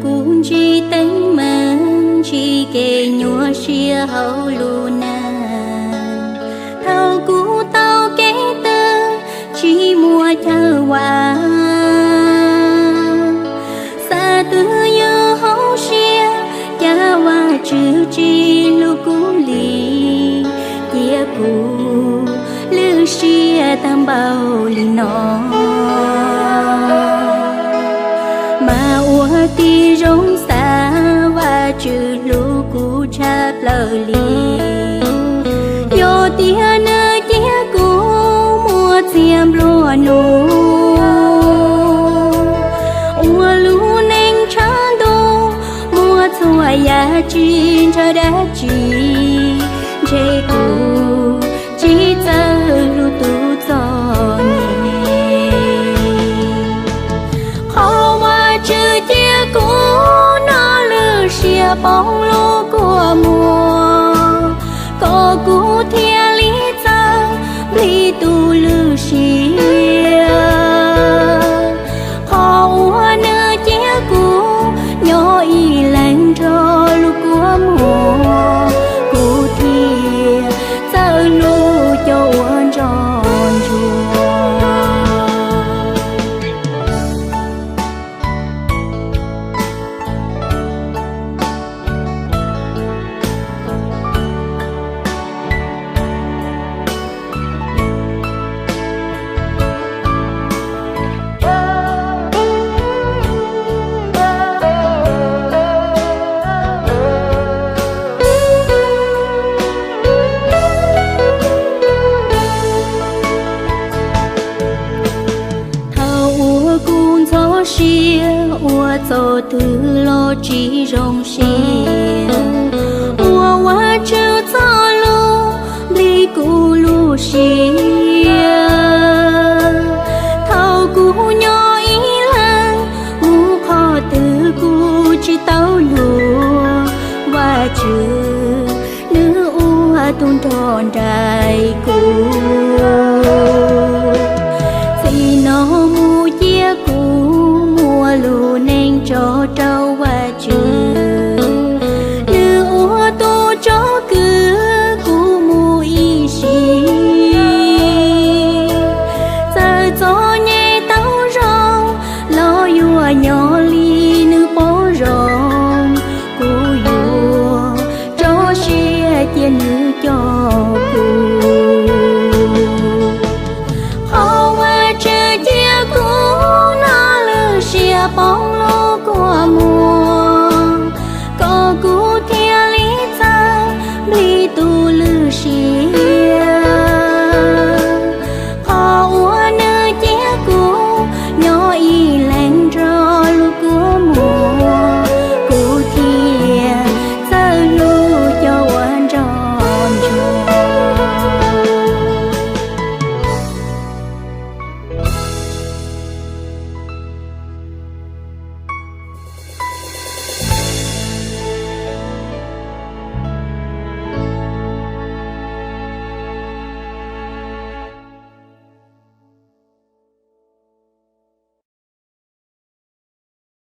Kuv ntsib teeb meem, ntsib kev nyuaj siab hauv lub neej. Thaum kuv tau kev tawg, tsis muaj chaw vam, xav twj ywm hauv siab, cas Vajtswv tsis hlub kuv li. Cia kuv lwj siab tag npaum li no, mas ua tib zoo xav, Vajtswv hlub kuv tshaj plaws li. Yog tias nws cia kuv muaj txiag nplua nuj, ua lub neej tshav ntuj, muaj txhua yam tsis ntshaw dab tsi, ntshe kuv tsis txawj hlub tus txom nyem. Qhov Vajtswv cia kuv noj lwm siab poob lub kua muag, kom kuv thiaj li txawj nplij tus lwm siab. Qhov uas nws cia kuv nyob ib leeg nrog lub kua muag, kuv thiaj txawj hlub cov uas nco ntsuag. Thaum uas kuv ntxhov siab ua txoj twg los tsis zoo siab, ua Vajtswv txoj lus nplij kuv lub siab. Thaum kuv nyob ib leeg mus qhov twg kuv tsis tau luag, Vajtswv nws ua tus nrog nraim kuv. Txij no mus cia kuv muaj lub neej tso rau Vajtswv, nws ua tus tsom kwm kuv mus ib sim. Txawm txom nyem tau zoo los yuav nyob li nws pom zoo, kuv yuav tso siab cia nws coj kuv. Qhov Vajtswv cia kuv noj lwm siab poob